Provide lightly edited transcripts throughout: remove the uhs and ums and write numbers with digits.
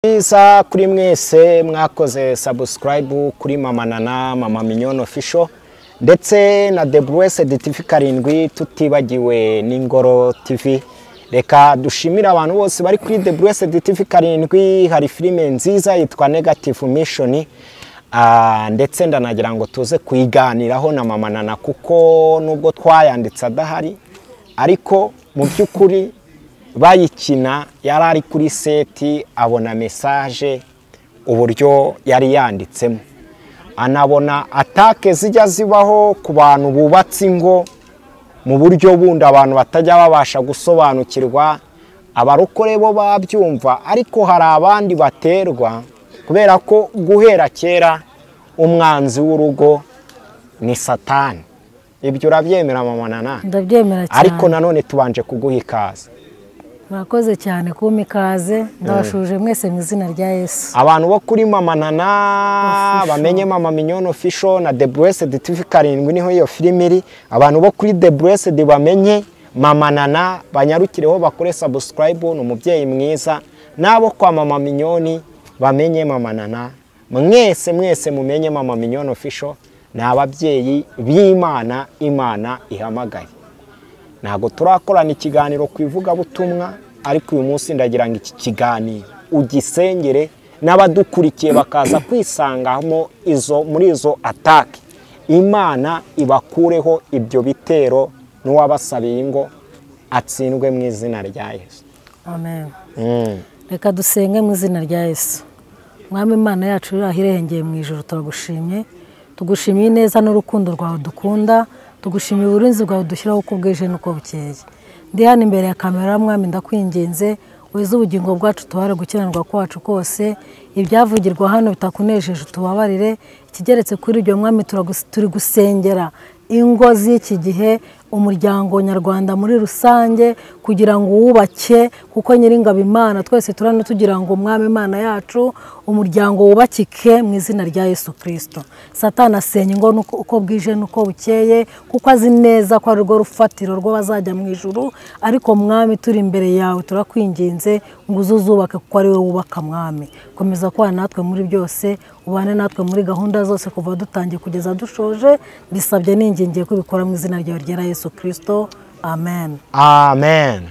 Byiza kuri mwese mwakoze subscribe kuri Mama Nana, Mama Mignone Official ndetse na The Blessed TV 7, tutibagiwe n'Ingoro TV. Reka dushimire abantu bose bari kuri The Blessed TV 7. Hari filime nziza yitwa Negative Mission, ndetse ndanagira ngo tuze kuyiganiraho na Mama Nana, kuko nubwo twayanditse adahari, ariko mu by'ukuri bayikina yari ari kuri seti, abona message uburyo yari yanditsemo, anabona atake zijya zibaho ku bantu bubatse ingo mu buryo bundi abantu batajya babasha gusobanukirwa. Abarokore bo babyumva, ariko hari abandi baterwa kubera ko guhera kera umwanzi w'urugo ni Satani. Ibyo urabyemera Mama Nana? Ndabyemera cyane. Ariko nanone tubanje kuguha ikaze. Murakoze cyane kumpa ikaze, ndabashuje mwese mu izina rya Yesu. Abantu bo kuri Mama Nana bamenye Mama Mignone Official na The Blessed TV 7, niho iyo filime iri. Abantu bo kuri The Blessed bamenye Mama Nana, banyarukireho bakore subscribe, ni umubyeyi mwiza. Nabo kwa Mama Mignone bamenye Mama Nana, mwese mwese mumenye Mama Mignone Official, ni ababyeyi b'Imana, Imana ihamagaye. Ntabwo turakorana ikiganiro ku ivugabutumwa, ariko uyu munsi ndagira ngo iki kiganiro ugisengere n'abadukurikiye bakaza kwisangamo izo muri izo atake, Imana ibakureho ibyo bitero, n'uwabasabiye ingo atsindwe mu izina rya Yesu. Amen. Reka dusenge mu izina rya Yesu. Mwami Imana yacu uri ahirengeye mu ijuru, turagushimye, tugushimiye neza n'urukundo rwawe dukunda, tugushimiye uburinzi bwawe dushyiraho uko bwije n'uko bukeye. Ndi hano imbere ya kamera Mwami, ndakwinginze weze ubugingo bwacu, tubare gukiranirwa kwacu kose, ibyavugirwa hano bitakunejeje tubabarire. Ikigeretse kuri ibyo Mwami, turi gusengera ingo z'iki gihe, umuryango nyarwanda muri rusange, kugira ngo wubake, kuko Nyiringabo Imana twese turano tugira ngo Mwami Imana yacu umuryango wubakike mu izina rya Yesu Kristo. Satani asenya ingo uko bwije n'uko bukeye, kuko azi neza ko ari rwo rufatiro rwo bazajya mu ijuru. Ariko Mwami turi imbere yawe turakwinginze ngo uzubake, kuko ari wowe wubaka Mwami. Komeza kubana natwe muri byose, ubane natwe muri gahunda zose kuva dutangiye kugeza dushoje. Bisabye ningingiye kubikora mu izina ryawe ryera Yesu Kristo. Amen. Amen.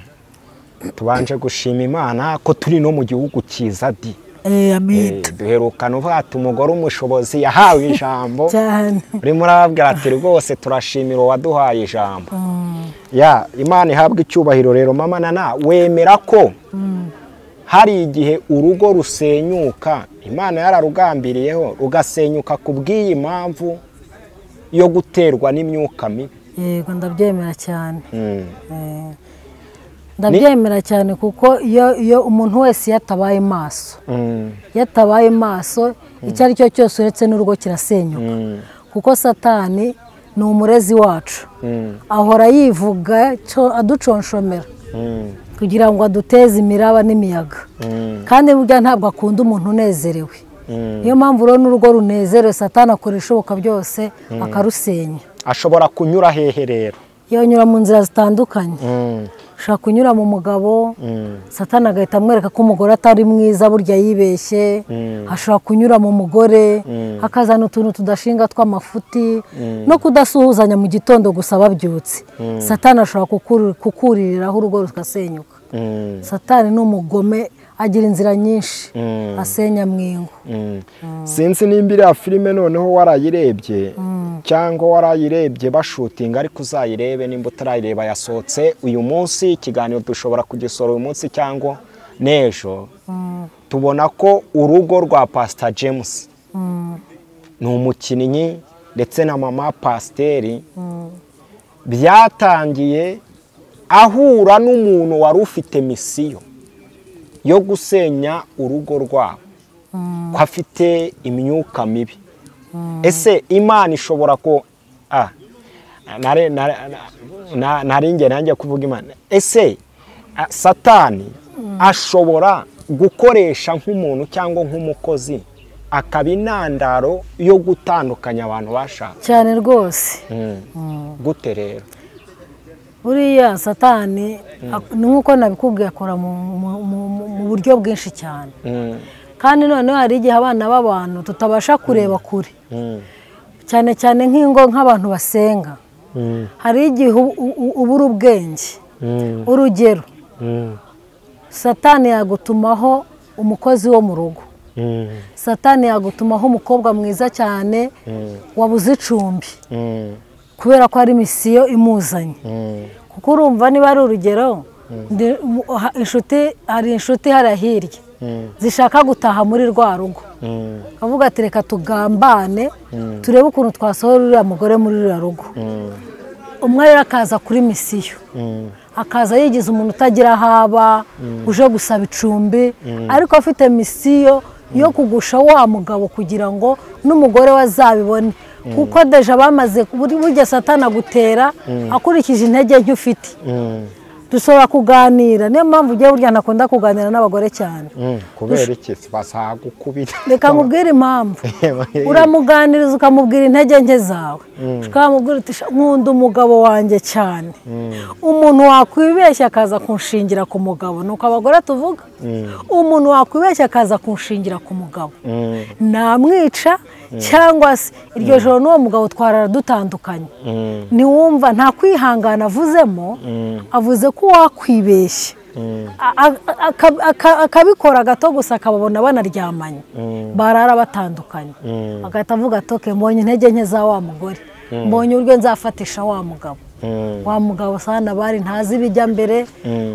Tubanje gushima Imana ko turi no mu gihugu cyiza di. Amen. Duherukana uvuga ati umugore umushobozi yahawe ijambo. Cyane. Urimo urababwira ati rwose turashimira uwaduhaye ijambo. Ya Imana ihabwe icyubahiro. Rero Mama Nana, wemera ko hari igihe urugo rusenyuka Imana yararugambiriyeho, rugasenyuka kubw'iyi mpamvu yo guterwa n'imyuka mibi? Yego, ndabyemera cyane. Ndabyemera cyane, kuko iyo umuntu wese yatabaye maso, yatabaye maso, icyo ari cyo cyose uretse n'urugo kirasenyuka. Kuko Satani ni umurezi wacu, ahora yivuga aduconshomera kugira ngo aduteze imiraba n'imiyaga, kandi burya ntabwo akunda umuntu unezerewe. Niyo mpamvu rero n'urugo runezerewe Satani akora ibishoboka byose akarusenya. Ashobora kunyura hehe rero? Yonyura mu nzira zitandukanye. Ashobora kunyura mu mugabo, Satani agahita amwereka ko umugore atari mwiza, burya yibeshye. Ashobora kunyura mu mugore, akazana utuntu tudashinga tw'amafuti, no kudasuhuzanya mu gitondo gusa babyutse. Satani ashobora kukuririraho urugo rugasenyuka. Satani ni umugome, agira inzira nyinshi asenya mwingo. Sinzi nimba iriya filime noneho warayirebye cyangwa warayirebye bashutinga, ariko uzayirebe nimba utarayireba. Yasohotse uyu munsi, ikiganiro dushobora kugisora uyu munsi cyangwa n'ejo. Tubona ko urugo rwa Pastor James, ni umukinnyi ndetse na mama pasiteri, byatangiye ahura n'umuntu wari ufite misiyo yo gusenya urugo rwabo, ko afite imyuka mibi. Ese Imana ishobora ko naringe nanjye kuvuga Imana, ese Satani ashobora gukoresha nk'umuntu cyangwa nk'umukozi akaba intandaro yo gutandukanya abantu bashaka? Cyane rwose. Gute rero? Buriya Satani nkuko nabikubwiye akora mu buryo bwinshi cyane. Kandi noneho hari igihe abana b'abantu tutabasha kureba kure, cyane cyane nk'ingo nk'abantu basenga, hari igihe ubura ubwenge. Urugero, Satani yagutumaho umukozi wo mu rugo, Satani yagutumaho umukobwa mwiza cyane wabuze icumbi kubera ko ari misiyo imuzanye. Kuko urumva niba ari urugero, hari inshuti hariya hirya zishaka gutaha muri rwa rugo, akavuga ati reka tugambane turebe ukuntu twasohora uriya mugore muri ruriya rugo. Umwe rero akaza kuri misiyo, akaza yigize umuntu utagira aho aba, uje gusaba icumbi, ariko afite misiyo yo kugusha wa mugabo kugira ngo n'umugore we azabibone. Kuko deja bamaze burya Satani agutera akurikije intege nke ufite. Dushobora kuganira, niyo mpamvu ugiye burya ntakunda kuganira n'abagore cyane. Kubera iki? Basagukubita. Reka nkubwire impamvu. Uramuganiriza ukamubwira intege nke zawe, ukamubwira uti nkunda umugabo wanjye cyane, umuntu wakwibeshya akaza kunshingira ku mugabo, nuko abagore tuvuga, umuntu wakwibeshya akaza kunshingira ku mugabo namwica, cyangwa se iryo joro n'uwo mugabo twarara dutandukanye. Ntiwumva nta kwihangana avuzemo, avuze ko wakwibeshya akabikora gato gusa akababona banaryamanye, barara batandukanye, agahita avuga ati oke mbonye intege nke za wa mugore, mbonye uburyo nzafatisha wa mugabo. Wa mugabo sana bari ntazi ibijya mbere,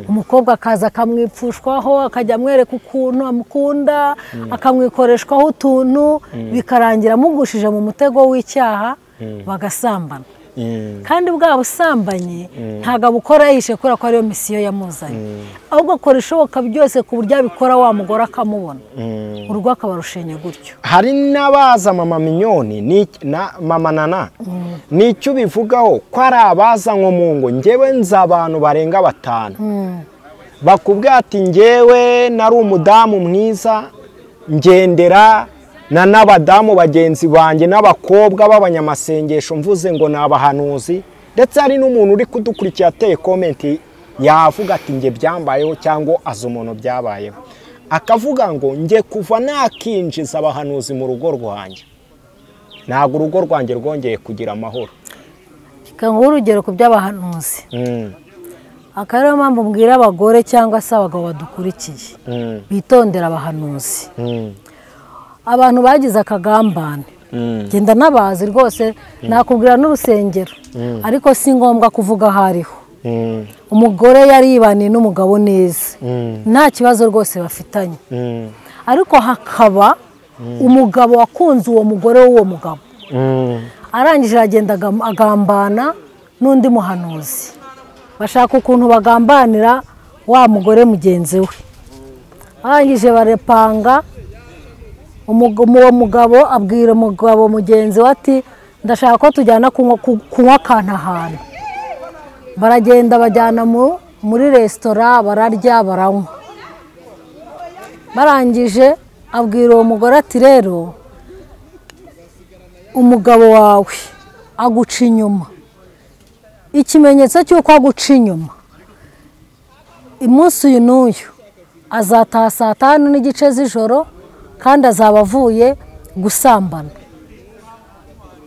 umukobwa akaza akamwipfushwaho, akajya amwereka ukuntu amukunda, akamwikoreshwaho utuntu, bikarangira amugushije mu mutego w'icyaha, bagasambana. Kandi bwa busambanyi ntabwo abukora yihishe kubera ko ariyo misiyo yamuzanye, ahubwo akora ishoboka byose ku buryo abikora wa mugore akamubona, urugo akaba rushenye gutyo. Hari n'abaza mama Mignone na mama Nana, nicyo ubivugaho ko ari abaza nko mu ngo? Njyewe nzi abantu barenga 5 bakubwira ati njyewe nari umudamu mwiza, ngendera na n'abadamu bagenzi banjye n'abakobwa b'abanyamasengesho, mvuze ngo ni abahanuzi. Ndetse hari n'umuntu uri kudukurikira ateye komenti yavuga ati nge byambayeho cyangwa azi umuntu byabayeho, akavuga ngo nge kuva nakinjiza abahanuzi mu rugo rwanjye ntabwo urugo rwanjye rwongeye kugira amahoro. Reka nguhe urugero ku by'abahanuzi. Akaba ariyo mpamvu mbwira abagore cyangwa se abagabo badukurikiye bitondera abahanuzi. Abantu bagize akagambane, genda nabazi rwose, nakubwira n'urusengero, ariko si ngombwa kuvuga aho ariho. Umugore yari yibaniye n'umugabo neza, nta kibazo rwose bafitanye, ariko hakaba umugabo wakunze uwo mugore w'uwo mugabo, arangije aragenda agambana n'undi muhanuzi, bashaka ukuntu bagambanira wa mugore mugenzi we, arangije barepanga. Uwo mugabo abwira umugabo mugenzi we ati ndashaka ko tujyana kunywa akantu ahantu. Baragenda bajyana muri resitora, bararya baranywa. Barangije abwira uwo mugore ati rero umugabo wawe aguca inyuma, ikimenyetso cy'uko aguca inyuma, umunsi uyu n'uyu azataha saa 5:15 z'ijoro, kandi azaba avuye gusambana.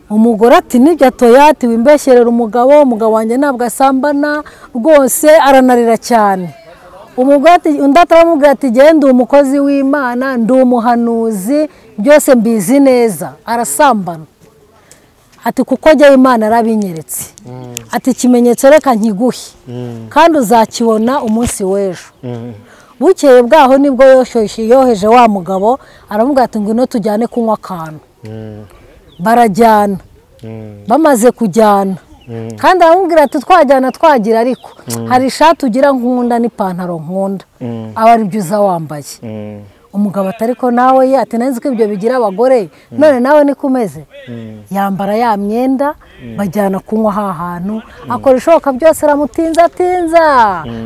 Umugore ati nibyo atoya, ati wimbeshyerera umugabo, umugabo wanjye ntabwo asambana rwose, aranarira cyane. Umugore ati, undi ataramubwira ati genda umukozi w'Imana, ndi umuhanuzi, byose mbizi neza, arasambana. Ati kuko jya Imana arabinyeretse. Ati ikimenyetso reka nkiguhe, kandi uzakibona umunsi w'ejo. Bukeye bwaho nibwo yoheje wa mugabo, aramubwira ati ngwino tujyane kunywa akantu. Barajyana. Bamaze kujyana, kandi aramubwira ati twajyana twagira, ariko hari ishati ugira nkunda n'ipantaro nkunda, aba ari byo uza wambaye. Umugabo ati ariko nawe ye, ati nzi ko ibyo bigira abagore, none nawe niko umeze. Yambara ya myenda, bajyana kunywa ha hantu, akora ishoboka byose aramutinza atinza,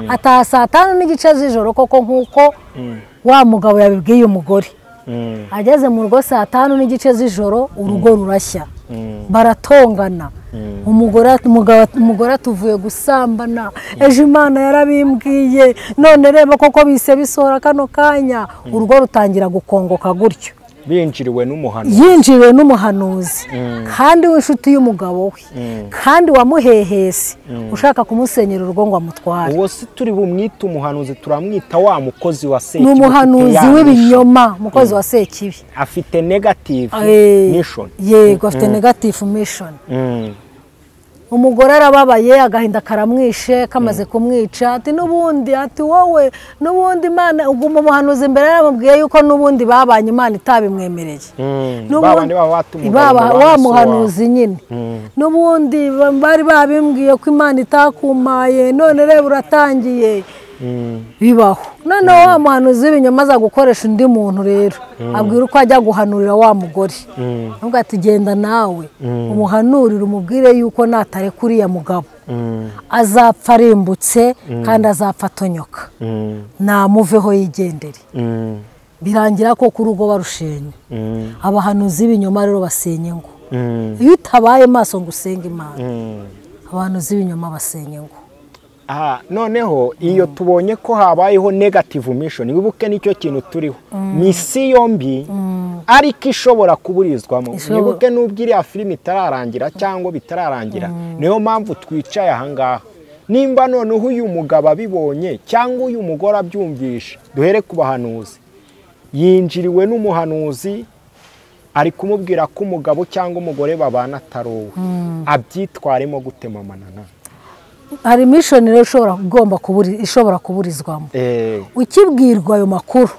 ataha saa 5:15 z'ijoro koko nk'uko wa mugabo yabibwiye umugore. Ageze mu rugo saa 5:30 z'ijoro, urugo rurashya, baratongana. Umugore atuvuye gusambana, ejo Imana yarabimbwiye, none reba koko bise bisohora kano kanya. Urugo rutangira gukongoka gutyo. Binjiriwe n'umuhanuzi, yinjiriwe n'umuhanuzi kandi w'inshuti y'umugabo we, kandi wamuhehese, ushaka kumusenyera urugo ngo amutware. Uwo si turi bumwite umuhanuzi, turamwita wa mukozi wa Sekibi. Ni umuhanuzi w'ibinyoma, umukozi wa Sekibi. Afite negative mission. Yego, afite negative mission. Umugore arababaye, agahinda karamwishe, kamaze kumwica, ati n'ubundi, ati wowe n'ubundi Imana, uguma umuhanuzi imbere yaramubwiye yuko n'ubundi babanye Imana itabimwemereye. Wa muhanuzi nyine n'ubundi bari babimbwiye ko Imana itakumaye, none reba uratangiye. Bibaho. Noneho wa muhanuzi w'ibinyoma aza gukoresha undi muntu rero, abwira uko ajya guhanurira wa mugore. Avuga ati genda nawe umuhanurire, umubwire yuko natareka uriya mugabo azapfa arimbutse kandi azapfa atonyoka, namuveho yigendere. Birangira ko ku rugo barushenye. Abahanuzi b'ibinyoma rero basenya ingo. Iyo utabaye maso ngo usenge Imana, abahanuzi b'ibinyoma basenya ingo. Noneho iyo tubonye ko habayeho negative mission, wibuke nicyo kintu turiho, misiyo mbi ariko ishobora kuburizwamo. Wibuke n'ubwo iriya filime itararangira cyangwa bitararangira, niyo mpamvu twicaye aha ngaha. Nimba noneho uyu mugabo abibonye cyangwa uyu mugore abyumvishe, duhere ku bahanuzi. Yinjiriwe n'umuhanuzi ari kumubwira ko umugabo cyangwa umugore babana atari uwe, abyitwaremo gute Mama Nana? Hari mission rero ishobora kuburizwamo. Ukibwirwa ayo makuru,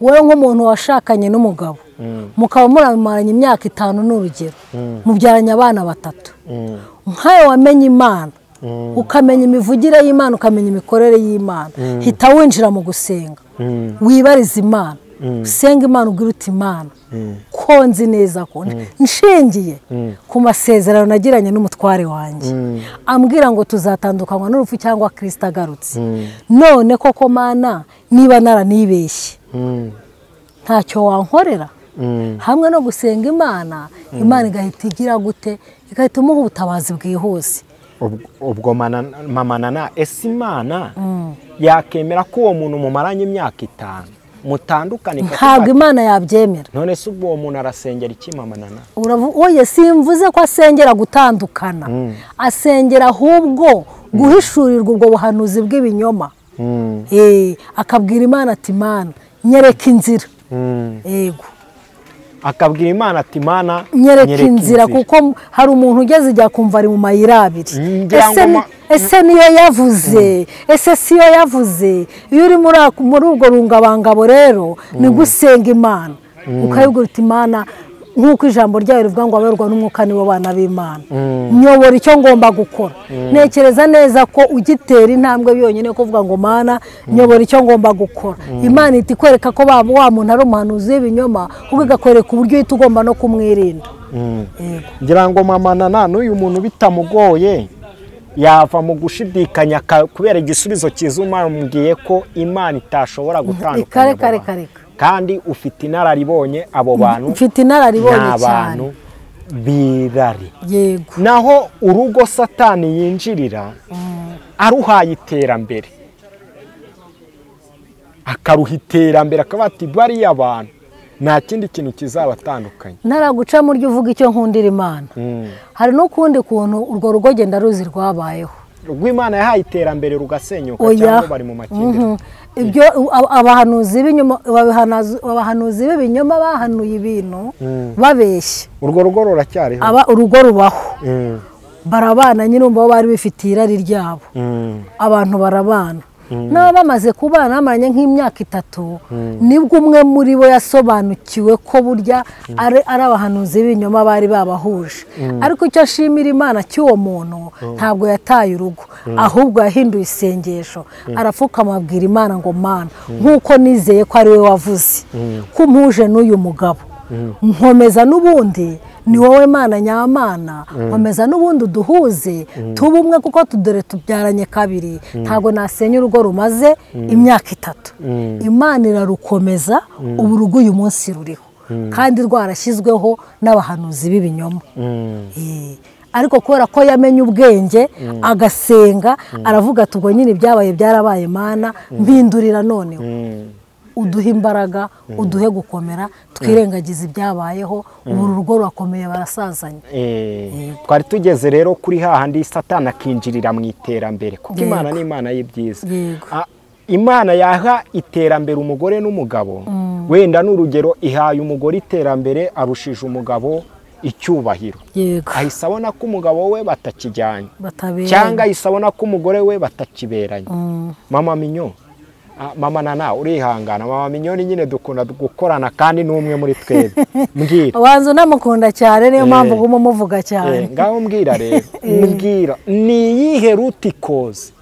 wowe nk'umuntu washakanye n'umugabo, mukaba muramaranye imyaka 5 n'urugero, mubyaranye abana 3, nkawe wamenye Imana, ukamenya imivugire y'Imana, ukamenya imikorere y'Imana, hita winjira mu gusenga, wibariza Imana, usenga Imana, ubwira uti Imana ko nzi neza ko nshingiye ku masezerano nagiranye n'umutware wanjye, ambwira ngo tuzatandukanywa n'urupfu cyangwa Kristo agarutse, none koko Mana niba naranibeshye ntacyo wankorera. Hamwe no gusenga Imana, Imana igahita igira gute? Igahita imuha ubutabazi bwihuse. Ubwo Mama Nana, ese Imana yakemera ko uwo muntu mumaranye imyaka 5 mutandukane? Ntabwo Imana yabyemera. None se ubwo uwo muntu arasengera iki Mama Nana? Oye, simvuze ko asengera gutandukana, asengera ahubwo guhishurirwa ubwo buhanuzi bw'ibinyoma. Akabwira Imana ati Mana nyereka inzira. Yego, akabwira Imana ati Mana nyereka inzira, kuko hari umuntu ugeze ijya kumva ari mu mayira abiri. Ese niyo yavuze, ese siyo yavuze? Iyo uri muri urwo rungabangabo rero ni gusenga Imana, ukayibwira uti Imana, nk'uko ijambo ryayo rivuga ngo aberwa n'umwuka nibo bana b'Imana, nyobora icyo ngomba gukora. Ntekereza neza ko ugitera intambwe yonyine kuvuga ngo Mana nyobora icyo ngomba gukora, Imana ihita ikwereka ko wa muntu ari umuhanuzi w'ibinyoma, ahubwo igakwereka uburyo uhita ugomba no kumwirinda. Ngira ngo Mama Nana n'uyu muntu bitamugoye yava mu gushidikanya kubera igisubizo cyiza umubwiye ko Imana itashobora gutandukanya. Kare. Kandi ufite inararibonye abo bantu, mfite inararibonye cyane birari. Yego. Naho urugo Satani yinjirira aruhaye iterambere, akaruha iterambere, akaba ati bariya abantu nta kindi kintu kizabatandukanye. Ntaraguca mu ryo uvuga icyo nkundira Imana. Hari n'ukundi kuntu urwo rugo genda ruzi rwabayeho, rw'Imana yahaye iterambere rugasenyuka cyangwa bari mu makimbirane. Ibyo abahanuzi b'ibinyoma bahanuye ibintu babeshya. Urwo rugo ruracyariho, urugo rubaho, barabana nyine, umva bari bifitiye irari ryabo, abantu barabana. Nabo bamaze kubana bamaranye nk'imyaka 3, nibwo umwe muri bo yasobanukiwe ko burya ari abahanuzi b'ibinyoma bari babahuje. Ariko icyo ashimira Imana cy'uwo muntu, ntabwo yataye urugo, ahubwo yahinduye isengesho, arapfukama abwira Imana ngo Mana, nk'uko nizeye ko ari we wavuze ko mpuje n'uyu mugabo, Nkomeza n'ubundi ni wowe Mana nyamana, nkomeza n'ubundi uduhuze tube umwe, kuko tudore tubyaranye kabiri, ntago nasenya urugo rumaze imyaka 3. Imana irarukomeza, ubu rugo uyu munsi ruriho kandi rwarashyizweho n'abahanuzi b'ibinyoma. Ariko kubera ko yamenye ubwenge agasenga, aravuga ati ubwo nyine ibyabaye byarabaye, Mana mpindurira noneho, uduhe imbaraga, uduhe gukomera, twirengagize ibyabayeho, ubu urugo rurakomeye, barasazanye. Twari tugeze rero kuri hahandi Satani akinjirira mu iterambere, kuko Imana ni Imana y'ibyiza. Imana yaha iterambere umugore n'umugabo, wenda n'urugero ihaye umugore iterambere arushije umugabo icyubahiro, ahise abona ko umugabo we batakijyanye, cyangwa ahise abona ko umugore we batakiberanye. Mama Minyo, Mama Nana urihangana, Mama Minyo ni nyine dukunda gukorana kandi n'umwe muri twebwe. Mbwira. Wanzu namukunda cyane, niyo mpamvu guma muvuga cyane. Ngaho mbwira rero, mbwira ni iyihe root cause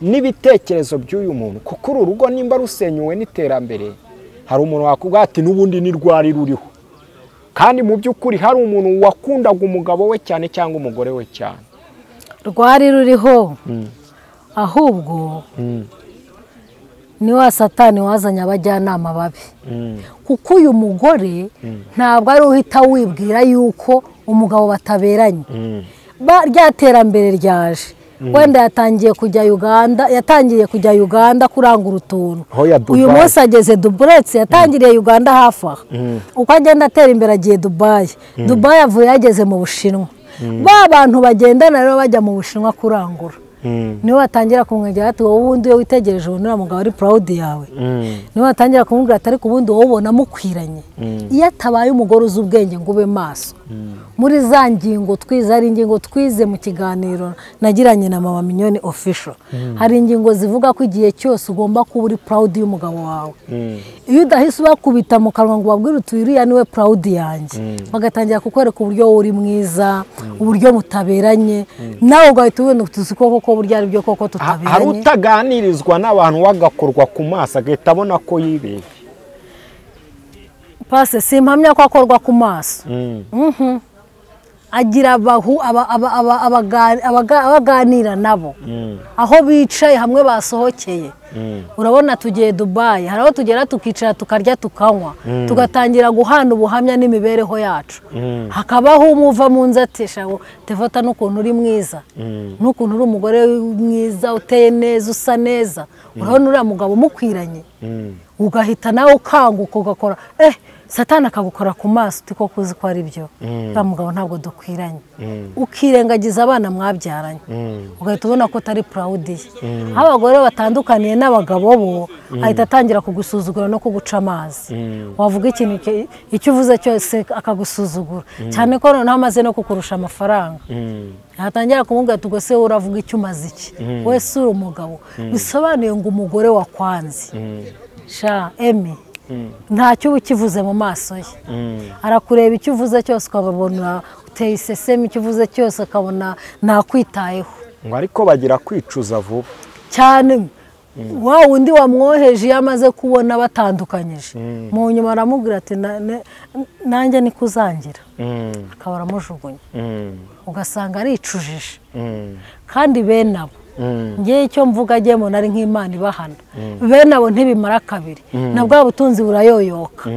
n'ibitekerezo by'uyu muntu, kuko uru rugo nimba rusenyuwe n'iterambere, hari umuntu wakubwira ati n'ubundi ni rwari ruriho, kandi mu by'ukuri hari umuntu wakundaga umugabo we cyane cyangwa umugore we cyane. Rwari ruriho, ahubwo ni wa Satani wazanye abajyanama babi. Kuko uyu mugore ntabwo ari uhita wibwira yuko umugabo bataberanye. Rya terambere ryaje, wenda yatangiye kujya Uganda, yatangiye kujya Uganda kurangura utuntu. Uyu munsi ageze Dubai, yatangiriye Uganda hafi aho. Uko agenda atera imbere agiye Dubai. Dubai avuye yageze mu Bushinwa. Ba bantu bagendana rero bajya mu Bushinwa kurangura, niwe watangira kumwegera ati wowe ubundi iyo witegereje ubona uriya mugabo ari proud yawe. Niwe watangira kumubwira ati ariko ubundi wowe ubona mukwiranye. Iyo atabaye umugore uzi ubwenge ngo ube maso muri za ngingo twize, hari ingingo twize mu kiganiro nagiranye na Mama Mignone Official, hari ingingo zivuga ko igihe cyose ugomba kuba uri proud y'umugabo wawe. Iyo udahise ubakubita mu kanwa ngo ubabwire uti uriya niwe proud yanjye, bagatangira kukwereka uburyo wowe uri mwiza, uburyo mutaberanye, nawe ugahita ubona uti koko burya ari byo koko tutaberanye. Hari utaganirizwa n'abantu wagakorwa ku maso agahita abona ko yibeshye. Pase simpamya ko akorwa ku maso. Agira abaganira nabo aho bicaye hamwe basohokeye. Urabona tugiye Dubai, hari aho tugera tukicara tukarya tukanywa, tugatangira guhana ubuhamya n'imibereho yacu. Hakabaho umuva mu nzu ati tevota n'ukuntu uri mwiza, n'ukuntu uri umugore mwiza, uteye neza, usa neza, urabona uriya mugabo mukwiranye, ugahita nawe ukanguka ugakora Satani akagukora ku maso uti koko uzi ko ari byo, uriya mugabo ntabwo dukwiranye. Ukirengagiza abana mwabyaranye, ugahita ubona ko utari proud ye. Aho abagore batandukaniye n'abagabo bo, ahita atangira kugusuzugura no kuguca amazi. Wavuga ikintu icyo uvuze cyose akagusuzugura, cyane ko noneho amaze no kukurusha amafaranga. Atangira kumubwira ati ubwo se uravuga icyo umaze iki, wese uri umugabo. Bisobanuye ngo umugore wakwanze sha Emi ntacyo uba ukivuze mu maso ye. Arakureba icyo uvuze cyose ukababona uteye isesemi, icyo uvuze cyose akabona nakwitayeho. Ngo ariko bagira kwicuza vuba cyane. Wa wundi wamwoheje iyo amaze kubona batandukanyije, mu nyuma aramubwira ati nanjye nikuzangira, akaba aramujugunya, ugasanga aricujije. Kandi bene abo ngewe icyo mvuga agiye mbona ari nk'Imana ibahana, bene abo ntibimara kabiri, na bwa butunzi burayoyoka,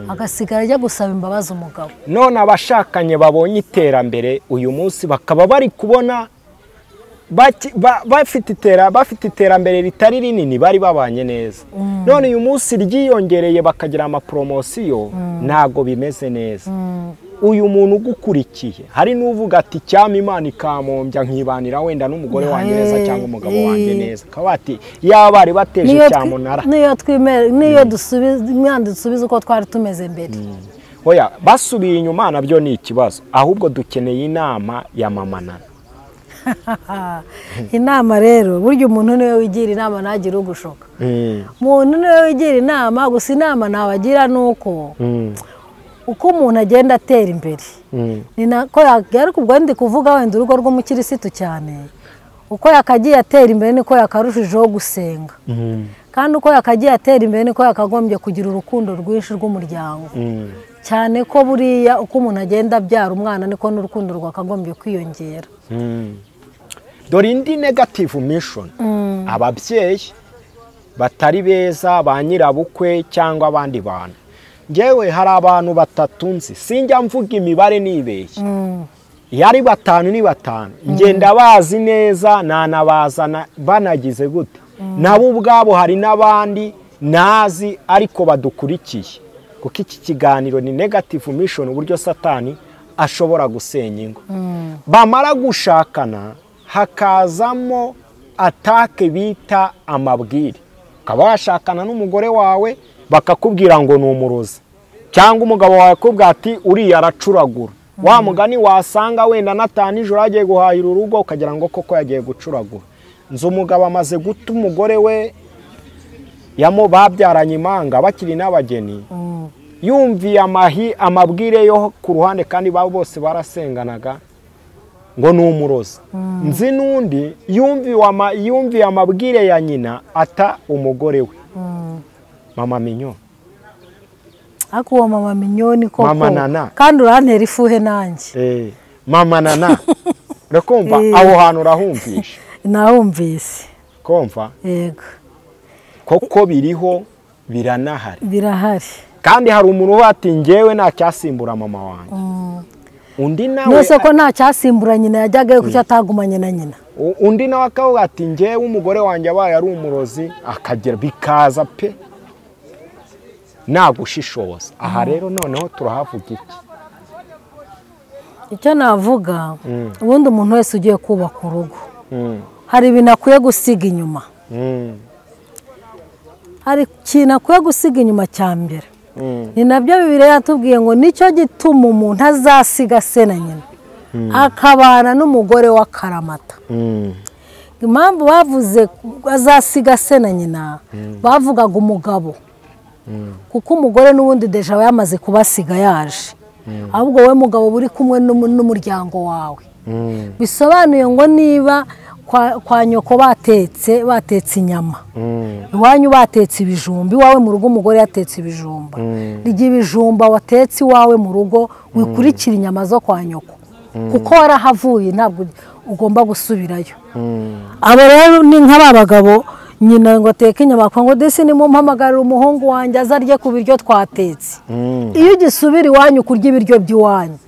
agasigara ajya gusaba imbabazi umugabo. None abashakanye babonye iterambere uyu munsi bakaba bari kubona bafite iterambere ritari rinini, bari babanye neza, none uyu munsi ryiyongereye bakagira amapromosiyo, ntago bimeze neza. Uyu muntu ugukurikiye hari n'uvuga ati cyama Imana ikamombya nkibanira wenda n'umugore wanjye neza cyangwa umugabo wanjye neza, akaba ati yaba bari bateje cyamunara, niyo dusubiza imyanda dusubiza uko twari tumeze mbere. Oya, basubiye inyuma nabyo ni ikibazo, ahubwo dukeneye inama ya Mama Nana. Inama rero burya umuntu niwe wigira inama ntagire ugushoka. Umuntu niwe wigira inama, gusa inama nabagira nuko uko umuntu agenda atera imbere ni nako ariko ubwo ndi kuvuga wenda urugo rw'umukirisitu cyane, uko yakagiye atera imbere niko yakarushijeho gusenga. Kandi uko yakagiye atera imbere niko yakagombye kugira urukundo rwinshi rw'umuryango. Cyane ko buriya uko umuntu agenda abyara umwana niko n'urukundo rwakagombye kwiyongera. Dore indi negative mission, ababyeyi batari beza ba nyirabukwe cyangwa abandi bantu. Ngewe hari abantu batatu nzi, sinjya mvuga imibare nibeshye, iyo ari batanu ni batanu, ngenda bazi neza nanabazana banagize gute, nabo ubwabo hari n'abandi nazi ariko badukurikiye, kuko iki kiganiro ni negative mission, uburyo Satani ashobora gusenya ingo. Bamara gushakana hakazamo atake bita amabwire. Ukaba washakana n'umugore wawe bakakubwira ngo ni umurozi, cyangwa umugabo wawe akubwira ati uriya aracuragura. Wa mugani wasanga wenda natanu ijoro agiye guhahira urugo ukagira ngo koko yagiye gucuragura. Nzi umugabo amaze guta umugore we babyaranye imanga bakiri n'abageni, yumviye amabwire yo ku ruhande, kandi babo bose barasenganaga ngo ni umurozi. Nzi n'undi yumviye amabwire ya nyina ata umugore we. Mama Minyo. Ako uwo Mama Minyo ni koko. Mama Nana. Kandi urantera ifuhe nanjye. Mama Nana. Urakumva aho hantu urahumvisha. Nahumvise. Kumva? Yego. Koko biriho biranahari. Birahari. Kandi hari umuntu uba ati ngewe nta cyasimbura mama wanjye. Undi nawe nose ko nta cyasimbura nyina yajyagayo kuki atagumanye na nyina. Undi nawe akavuga ati ngewe umugore wanjye abaye ari umurozi, akagera bikaza pe nagushishoza. Aha rero noneho turahavuga iki? Icyo navuga, ubundi umuntu wese ugiye kubaka urugo hari ibintu akwiye gusiga inyuma. Hari ikintu akwiye gusiga inyuma cya mbere, ni nabyo Bibiliya yatubwiye ngo nicyo gituma umuntu azasiga se na nyina akabana n'umugore wa karamata. Impamvu bavuze azasiga se na nyina, bavugaga umugabo, kuko umugore n'ubundi deja aba yamaze kubasiga yaje, ahubwo wowe mugabo buri kumwe n'umuryango wawe. Bisobanuye ngo niba kwa nyoko batetse inyama, iwanyu batetse ibijumba, iwawe mu rugo umugore yatetse ibijumba, rya ibijumba watetse iwawe mu rugo wikurikira inyama zo kwa nyoko, kuko warahavuye ntabwo ugomba gusubirayo. Abo rero ni nk'aba bagabo nyina ngo ateke inyama ngo disi nimumpamagarira umuhungu wanjye azarye ku biryo twatetse. Iyo ugisubira iwanyu kurya ibiryo by'iwanyu,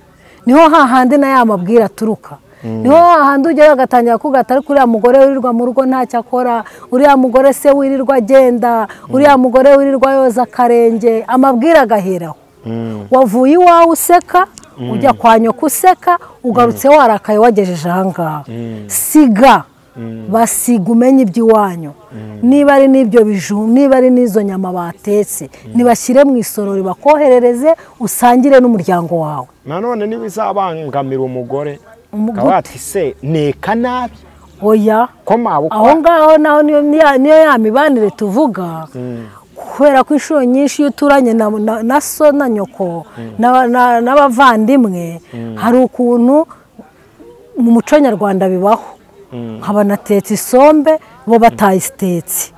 niho hahandi na ya mabwire aturuka. Niho hahandi ujyayo agatangira kugata, ariko uriya mugore wirirwa mu rugo ntacyo akora, uriya mugore se wirirwa agenda, uriya mugore wirirwa yoza akarenge, amabwire agaheraho. Wavuye iwawe useka, ujya kwa nyoko useka, ugarutse warakaye wagejeje aha ngaha. Siga, basiga umenye iby'iwanyu. Niba ari n'ibyo bijumba, niba ari n'izo nyama batetse, nibashyire mu isorori bakoherereze, usangire n'umuryango wawe. Nanone nibizabangamira umugore akaba se neka nabi. Oya, aho ngaho naho niyo ya mibanire tuvuga, kubera ko inshuro nyinshi iyo uturanye na so na nyoko n'abavandimwe, hari ukuntu mu muco nyarwanda bibaho, nkaba natetse isombe bo batayitetse,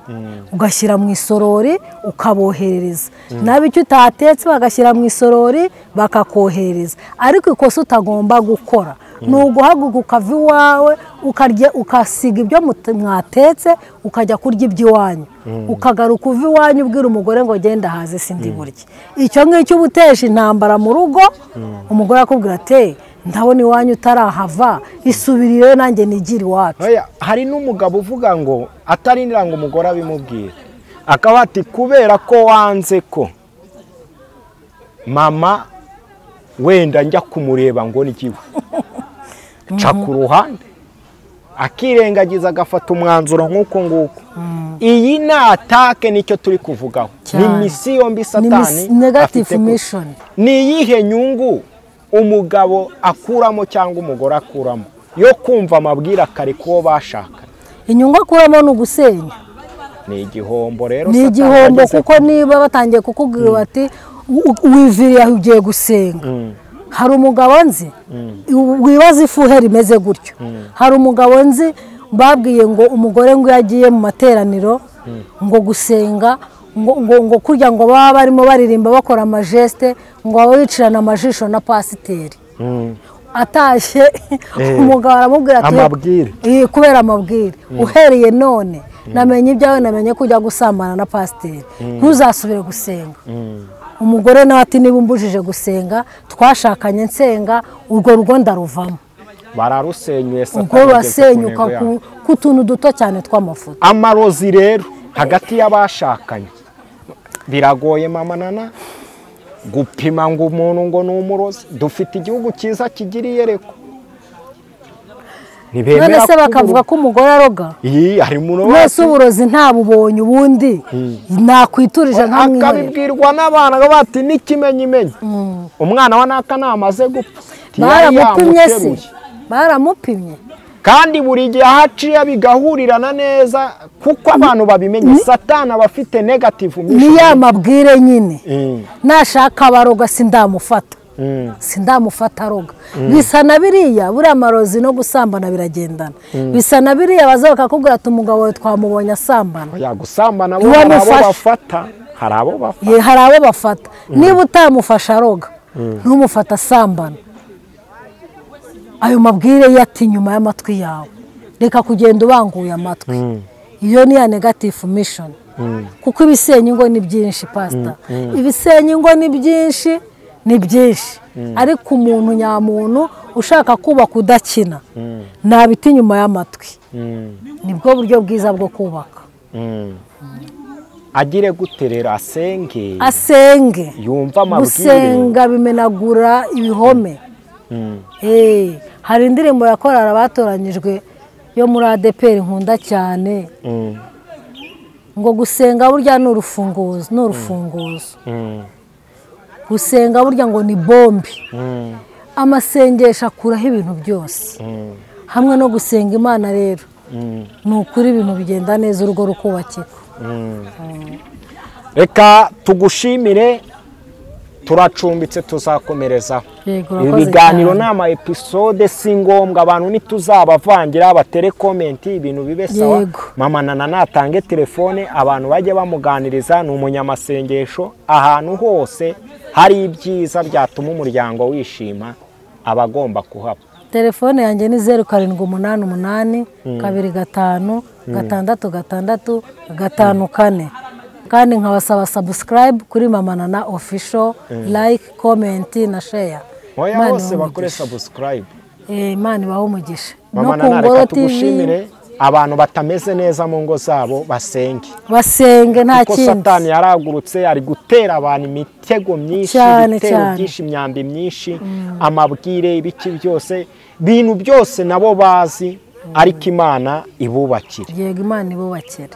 ugashyira mu isorori ukaboherereza, nabi icyo utatetse bagashyira mu isorori bakakoherereza. Ariko ikosa utagomba gukora ni uguhaguruka ukava iwawe ukarya, ukasiga ibyo mwatetse ukajya kurya iby'iwanyu, ukagaruka uva iwanyu ubwira umugore ngo genda haze sindi burye. Icyo ngicyo uba uteje intambara mu rugo, umugore akubwira ati ndabona iwanyu utarahava, isubirire nanjye nigire iwacu. Hari n'umugabo uvuga ngo atarindira ngo umugore abimubwire, akaba ati kubera ko wanze ko mama wenda njya kumureba ngo nigiwe, ca ku ruhande, akirengagiza agafata umwanzuro nk'uko nguko. Iyi ni atake, nicyo turi kuvugaho, ni misiyo mbi Satani negative mission. Ni iyihe nyungu umugabo akuramo cyangwa umugore akuramo yo kumva amabwire kare kuwo bashakanye? Inyungu akuramo ni ugusenya. Ni igihombo rero, ni igihombo, kuko niba batangiye kukubwira bati wiviriye aho ugiye gusenga. Hari umugabo nzi wibaza ifuhe rimeze gutyo. Hari umugabo nzi babwiye ngo umugore ngo yagiye mu materaniro Ngo gusenga ngo kurya ngo baba barimo baririmba bakora amajeste ngo baba bicirana amajisho na pasiteri. Atashye umugabo aramubwira ati amabwire kubera amabwire uhereye none namenye ibyawe, namenye kujya gusambana na pasiteri, ntuzasubire gusenga. Umugore nawe ati niba umbujije gusenga twashakanye nsenga, urwo rugo ndaruvamo. Bararusenyuye satani, ubwo rurasenyuka ku tuntu duto cyane tw'amafuta. Amarozi rero hagati y'abashakanye biragoye mama Nana gupima ngo umuntu ngo ni umurozi. Dufite igihugu cyiza kigira iyereko, none se bakavuga ko umugore aroga? Mwese uburozi ntabubonye, ubundi nakwiturije nkamwihorera. Akabibwirwa n'abana bati n'ikimenyimenyi umwana wa naka namaze gupfa. Baramupimye se? Baramupimye. Kandi buri gihe ahaciye bigahurirana neza kuko abantu babimenye. Satani aba afite negative mission. Ni ya mabwire nyine. Nashaka abaroga sindamufata. Sindamufata aroga. Bisa na biriya, buriya marozi no gusambana biragendana. Bisa na biriya baza bakakubwira ati umugabo wawe twamubonye asambana. Ya gusambana bo hari abo bafata, hari abo bafata. Hari abo bafata. Niba utamufasha aroga, ntumufata asambana. Ayo mabwire yati nyuma y'amatwi yawe, reka kugenda ubanguye amatwi. Iyo ni ya negative mission. Kuko ibisenya ingo ni byinshi pastor. Ibisenya ingo ni byinshi, ni byinshi. Ariko umuntu nyamuntu ushaka kubaka udakina, ntabita inyuma y'amatwi. Nibwo buryo bwiza bwo kubaka. Agire guterera asenge. Asenge. Yumva amabwire. Gusenga bimenagura ibihome. Hari indirimbo yakorara batoranyijwe yo muri ADPR nkunda cyane. Ngo gusenga burya ni urufunguzo, ni urufunguzo. Gusenga burya ngo ni bombi. Amasengesho akuraho ibintu byose. Hamwe no gusenga Imana rero ni ukuri ibintu bigenda neza, urugo rukubakika. Reka tugushimire, turacumbitse tuzakomereza ibiganiro n'ama episode. Si ngombwa abantu ntituzabavangira, batere comment ibintu bibe sawa. Mama Nana natange telefone abantu bajye bamuganiriza, ni umunyamasengesho. Ahantu hose hari ibyiza byatuma umuryango wishima abagomba kuhaba. Telefone yanjye ni 0788 25 6 6 5 4. Kandi nkabasaba subscribe kuri Mama Nana Official, like, comment na share. Oya bose bakore subscribe. Imana ibahe umugisha. Mama Nana reka tugushimire. Abantu batameze neza mu ngo zabo basenge. Basenge nta kindi. Kuko Satani yaragurutse ari gutera abantu imitego myinshi, ibitero byinshi, imyambi myinshi, amabwire, ibiki byose, bintu byose nabo bazi, ariko Imana ibubakire. Yego Imana ibubakire.